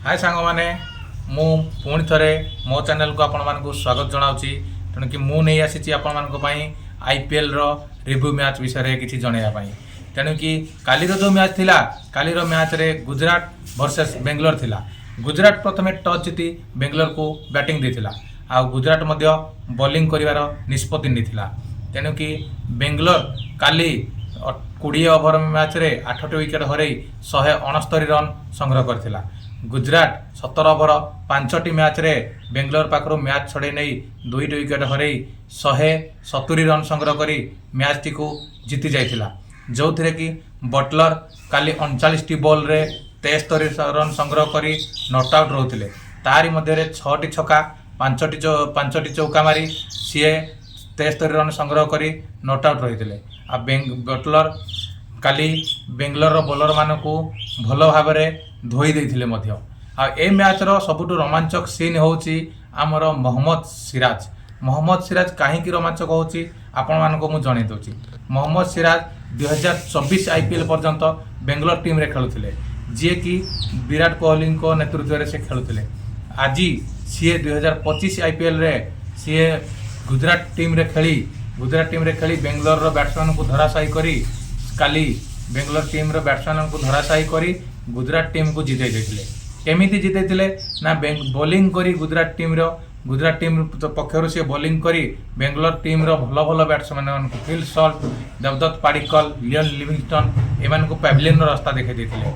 ହାଏ ସାଙ୍ଗମାନେ, ମୁଁ ପୁଣି ଥରେ ମୋ ଚ୍ୟାନେଲକୁ ଆପଣମାନଙ୍କୁ ସ୍ୱାଗତ ଜଣାଉଛି। ତେଣୁକି ମୁଁ ନେଇ ଆସିଛି ଆପଣମାନଙ୍କ ପାଇଁ ଆଇପିଏଲ୍ର ରିଭ୍ୟୁ ମ୍ୟାଚ୍ ବିଷୟରେ କିଛି ଜଣାଇବା ପାଇଁ। ତେଣୁକି କାଲିର ଯେଉଁ ମ୍ୟାଚ୍ ଥିଲା, କାଲିର ମ୍ୟାଚ୍ରେ ଗୁଜରାଟ ଭର୍ସେସ୍ ବେଙ୍ଗଲୋର ଥିଲା। ଗୁଜରାଟ ପ୍ରଥମେ ଟସ୍ ଜିତି ବେଙ୍ଗଲୋରକୁ ବ୍ୟାଟିଂ ଦେଇଥିଲା ଆଉ ଗୁଜରାଟ ମଧ୍ୟ ବୋଲିଂ କରିବାର ନିଷ୍ପତ୍ତି ନେଇଥିଲା। ତେଣୁକି ବେଙ୍ଗଲୋର କାଲି 20 ଓଭର ମ୍ୟାଚ୍ରେ ଆଠଟି ୱିକେଟ୍ ହରାଇ 169 ରନ୍ ସଂଗ୍ରହ କରିଥିଲା। ଗୁଜରାଟ 17 ଓଭର ପାଞ୍ଚଟି ମ୍ୟାଚ୍ରେ ବେଙ୍ଗଲୋର ପାଖରୁ ମ୍ୟାଚ୍ ଛଡ଼େଇ ନେଇ ଦୁଇଟି ୱିକେଟ୍ ହରାଇ 170 ରନ୍ ସଂଗ୍ରହ କରି ମ୍ୟାଚ୍ଟିକୁ ଜିତି ଯାଇଥିଲା, ଯେଉଁଥିରେ କି ବଟଲର କାଲି 39ଟି ବଲ୍ରେ 73 ରନ୍ ସଂଗ୍ରହ କରି not out ରହୁଥିଲେ। ତାରି ମଧ୍ୟରେ ଛଅଟି ଛକା, ପାଞ୍ଚଟି ଚୌକା ମାରି ସିଏ 73 ରନ୍ ସଂଗ୍ରହ କରି not out ରହିଥିଲେ। ଆଉ ବଟଲର କାଲି ବେଙ୍ଗଲୋରର ବୋଲରମାନଙ୍କୁ ଭଲ ଭାବରେ ଧୋଇ ଦେଇଥିଲେ ମଧ୍ୟ। ଆଉ ଏ ମ୍ୟାଚ୍ର ସବୁଠୁ ରୋମାଞ୍ଚକ ସିନ୍ ହେଉଛି ଆମର ମହମ୍ମଦ ସିରାଜ। ମହମ୍ମଦ ସିରାଜ କାହିଁକି ରୋମାଞ୍ଚକ ହେଉଛି, ଆପଣମାନଙ୍କୁ ମୁଁ ଜଣାଇ ଦେଉଛି। ମହମ୍ମଦ ସିରାଜ 2024 ଆଇପିଏଲ୍ ପର୍ଯ୍ୟନ୍ତ ବେଙ୍ଗଲୋର ଟିମ୍ରେ ଖେଳୁଥିଲେ, ଯିଏକି ବିରାଟ କୋହଲିଙ୍କ ନେତୃତ୍ୱରେ ସେ ଖେଳୁଥିଲେ। ଆଜି ସିଏ 2025 ଆଇପିଏଲ୍ରେ ସିଏ ଗୁଜରାଟ ଟିମ୍ରେ ଖେଳି ବେଙ୍ଗଲୋରର ବ୍ୟାଟ୍ସମ୍ୟାନଙ୍କୁ ଧରାଶାୟୀ କରି, କାଲି ବେଙ୍ଗଲୋର ଟିମ୍ର ବ୍ୟାଟ୍ସମ୍ୟାନଙ୍କୁ ଧରାଶାୟୀ କରି ଗୁଜରାଟ ଟିମ୍କୁ ଜିତାଇ ଦେଇଥିଲେ। କେମିତି ଜିତାଇଥିଲେ ନା, ବୋଲିଂ କରି। ଗୁଜରାଟ ଟିମ୍ ପକ୍ଷରୁ ସେ ବୋଲିଂ କରି ବେଙ୍ଗଲୋର ଟିମ୍ର ଭଲ ଭଲ ବ୍ୟାଟ୍ସମ୍ୟାନମାନଙ୍କୁ, ଫିଲ୍ ସଲ୍ଟ, ଦେବଦତ୍ତ ପାଡ଼ିକଲ, ଲିଅନ୍ ଲିଭିଙ୍ଗଷ୍ଟନ୍, ଏମାନଙ୍କୁ ପ୍ୟାଭିଲିୟନର ରାସ୍ତା ଦେଖାଇ ଦେଇଥିଲେ।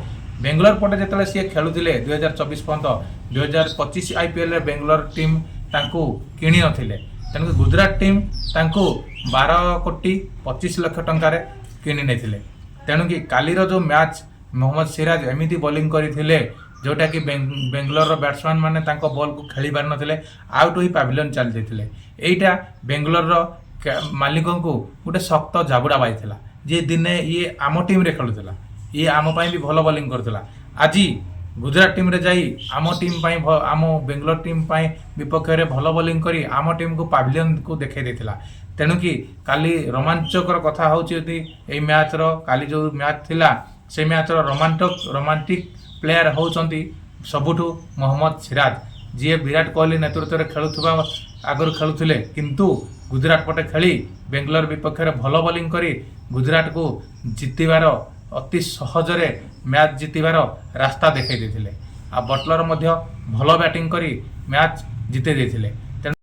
ବେଙ୍ଗଲୋର ପଟେ ଯେତେବେଳେ ସିଏ ଖେଳୁଥିଲେ 2024 ପର୍ଯ୍ୟନ୍ତ, 2025 ଆଇପିଏଲ୍ରେ ବେଙ୍ଗଲୋର ଟିମ୍ ତାଙ୍କୁ କିଣି ନଥିଲେ। ତେଣୁ ଗୁଜରାଟ ଟିମ୍ ତାଙ୍କୁ 12 କୋଟି 25 ଲକ୍ଷ ଟଙ୍କାରେ କିଣି ନେଇଥିଲେ। ତେଣୁକି କାଲିର ଯେଉଁ ମ୍ୟାଚ୍, ମହମ୍ମଦ ସିରାଜ ଏମିତି ବୋଲିଂ କରିଥିଲେ, ଯେଉଁଟାକି ବେଙ୍ଗଲୋରର ବ୍ୟାଟ୍ସମ୍ୟାନ୍ ମାନେ ତାଙ୍କ ବଲ୍କୁ ଖେଳି ପାରିନଥିଲେ, ଆଉଟ୍ ହୋଇ ପାଭିଲିୟନ ଚାଲି ଯାଇଥିଲେ। ଏଇଟା ବେଙ୍ଗଲୋରର ମାଲିକଙ୍କୁ ଗୋଟେ ଶକ୍ତ ଜାବୁଡ଼ା ବାଜିଥିଲା ଯେ ଦିନେ ଇଏ ଆମ ଟିମ୍ରେ ଖେଳୁଥିଲା, ଇଏ ଆମ ପାଇଁ ବି ଭଲ ବୋଲିଂ କରୁଥିଲା, ଆଜି ଗୁଜରାଟ ଟିମ୍ରେ ଯାଇ ଆମ ଟିମ୍ ପାଇଁ ଆମ ବେଙ୍ଗଲୋର ଟିମ୍ ପାଇଁ ବିପକ୍ଷରେ ଭଲ ବୋଲିଂ କରି ଆମ ଟିମ୍କୁ ପାଭିଲିୟନକୁ ଦେଖାଇ ଦେଇଥିଲା। ତେଣୁକି କାଲି ରୋମାଞ୍ଚକର କଥା ହେଉଛି ଯଦି ଏଇ ମ୍ୟାଚ୍ର, କାଲି ଯେଉଁ ମ୍ୟାଚ୍ ଥିଲା, ସେ ମ୍ୟାଚ୍ର ରୋମାଣ୍ଟିକ୍ ପ୍ଲେୟାର ହେଉଛନ୍ତି ସବୁଠୁ ମହମ୍ମଦ ସିରାଜ, ଯିଏ ବିରାଟ କୋହଲି ନେତୃତ୍ୱରେ ଖେଳୁଥିବା ଆଗରୁ ଖେଳୁଥିଲେ, କିନ୍ତୁ ଗୁଜରାଟ ପଟେ ଖେଳି ବେଙ୍ଗଲୋର ବିପକ୍ଷରେ ଭଲ ବୋଲିଂ କରି ଗୁଜରାଟକୁ ଜିତିବାର, ଅତି ସହଜରେ ମ୍ୟାଚ୍ ଜିତିବାର ରାସ୍ତା ଦେଖାଇ ଦେଇଥିଲେ। ଆଉ ବଟଲର ମଧ୍ୟ ଭଲ ବ୍ୟାଟିଂ କରି ମ୍ୟାଚ୍ ଜିତେଇ ଦେଇଥିଲେ।